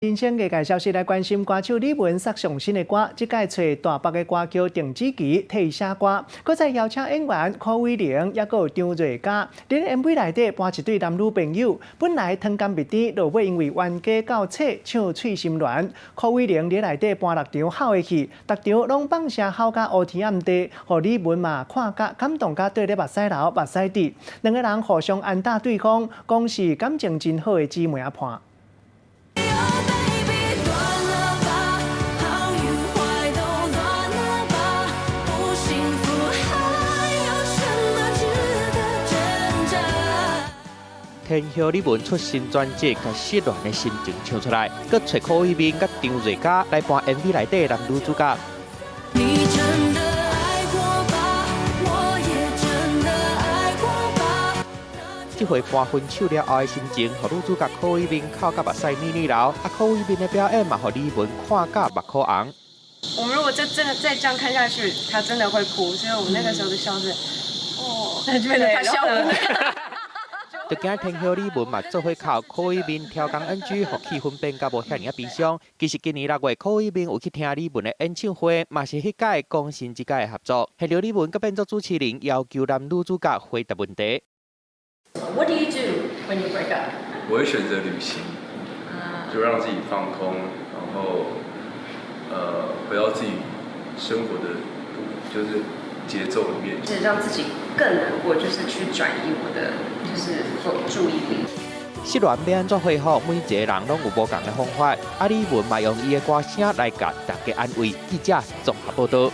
人生藝界消息來關心歌手李玟殺上新的歌，這擺揣大北的歌曲鄧紫棋替伊寫歌，閣再邀請演員柯偉寧，抑閣有張瑞嘉，佇 MV 內底扮一對男女朋友，本來糖甘蜜甜，落尾因為冤家鬥冊唱脆心戀。柯偉寧佇內底扮六場哭的戲，逐場攏放聲哭甲烏天暗地，予李玟嘛看甲感動甲綴咧目屎流目屎滴，兩个人互相安搭對方，講是感情真好的姊妹仔伴。 Oh baby，斷了吧，好與壞都斷了吧，不幸福還有什麼值得掙扎？天后李玟出新專輯，共失戀的心情唱出來，閣揣柯偉明佮張瑞嘉來扮 MV 內底男女主角。你真的愛過吧？我也真的愛過吧？這回扮分手了後的心情，予女主角柯偉明哭甲目屎膩膩流，啊柯偉明的表演嘛，予李玟看甲目眶紅。我們如果真的再這樣看下去，他真的會哭，所以我們那個時候的笑是，哦，那就變成他笑了。就驚天后李玟嘛做伙哭，柯偉明超工 NG，予氣氛變甲無遐爾仔悲傷。其實今年6月，柯偉明有去聽李玟的演唱會，嘛是彼屆講新這屆的合作。現場李玟閣變做主持人，要求男女主角回答問題。 What do you do when you break up？我會選擇旅行，就讓自己放空，然後回到自己生活的就是節奏裡面。是讓自己更難過，就是去轉移我的就是注意力。失戀欲按怎恢復，每一个人攏有無仝的方法。啊，李玟嘛用伊的歌聲來共大家安慰。記者綜合報道。